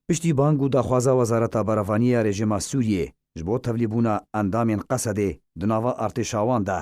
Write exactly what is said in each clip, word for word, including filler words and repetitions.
Piştî bang û daxwaza Wezareta Berevaniyê ya Rejîma Sûriyê ji bo tevlîbûna endamên Qesedê di nava artêşa wan de,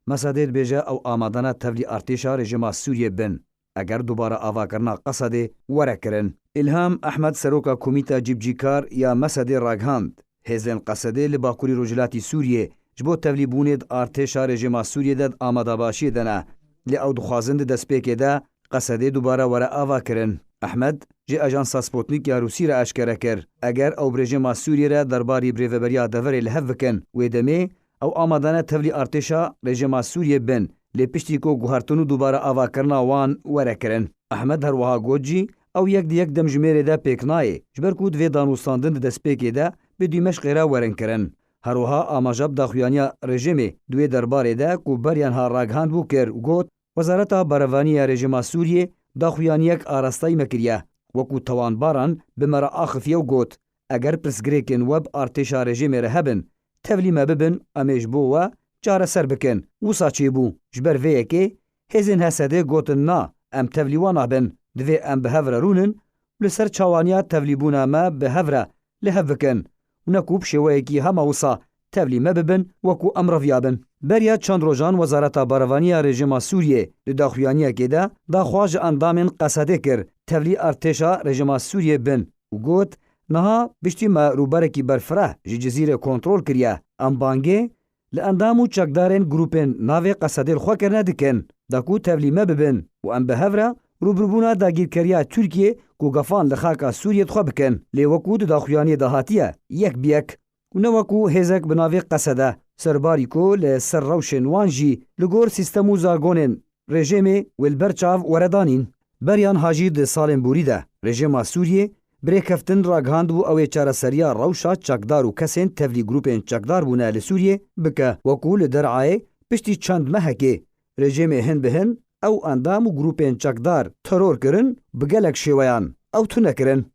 Mesedê dibêje ew amade ne tevlî artêşa Rejîma Sûriyê bin, eger dubare avakirina Qesedê were kirin. Îlham Ehmed, seroka Komîta Cîbicîkar ya Mesedê ragihand, hêzên Qesedê li bakurî rojhilatî Sûriyê ji bo tevlîbûnê di artêşa Rejîma Sûriyê de di amadebaşiyê de ne, lê ew dixwazin di destpêkê de Qesedê dubare were avakirin. Ehmed ji ajansa Sputnik ya Rûsî re eşkere kir, eger ew bi rejîma Sûriyê re derbarî birêveberiya deverê li hev bikin, wê demê ew amade ne tevlî artêşa rejîma Sûriyê bin, lê piştî ku guhertin û dubare avakirina wan were kirin. Ehmed her wiha got jî, ew yek di yek demjimêrê de pêk nayê, ji ber ku divê danûstandin di destpêkê de bi Dîmeşqê re werin kirin. Her wiha amaje bi daxuyaniya rejîmê di wê derbarê de ku beriya niha ragihandbû kir û got, Wezareta Berevaniyê ya Rejîma Sûriyê daxuyaniyek arastayî me kiriye. Wekû tawanbaran bi me re axifiye û got, eger pirsgirêkên we bi artêşa rejîmê re hebin, tevlî me bibin, em ê ji bo we çareser bikin. Wisa çêbû. Ji ber vê yekê hêzên Hesedê gotin na, em tevlî we nabin. Divê em bi hev re rûnin û li ser çawaniya tevlîbûna me bi hev re li hev bikin û ne ku bi şêweyekî hema wisa tevlî me bibin, wekû em reviyabin. Beriya çend rojan Wezareta Berevanî ya Rejîma Sûriyê di daxuyaniyekê de daxwaz ji endamên Qesedê kir tevlî artêşa Rejîma Sûriyê bin û got, niha piştî me rûberekî berfireh ji Cizîrê kontrol kiriye. Em bangê li endam û çekdarên grûpên navê Qesedê li xwe kirine dikin, da ku tevlî me bibin û em bi hev re rûbirûbûna dagîrkeriya Tirkiyê ku gefan li xaka Sûriyê dixwe bikin. Lê wekû di daxuyaniyê de hatiye, yek bi yek û ne wekû hêzek bi navê Qesede, serbarî ku li ser rewşên wan jî li gor sîstem û zargonên rejîmê wê li ber çav were danîn. Beriya niha jî di salên borî de rejîma Sûriyê bi rêkeftin ragihand û ew ê çareseriya rewşa çekdar û kesên tevlî grûpên çekdar bûne li Sûriyê bike. Wekû li Der'ayê piştî çend mehekê rejîmê hin bi hin ew endam û grûpên çekdar teror kirin, bi gelek şêweyan ew tune kirin.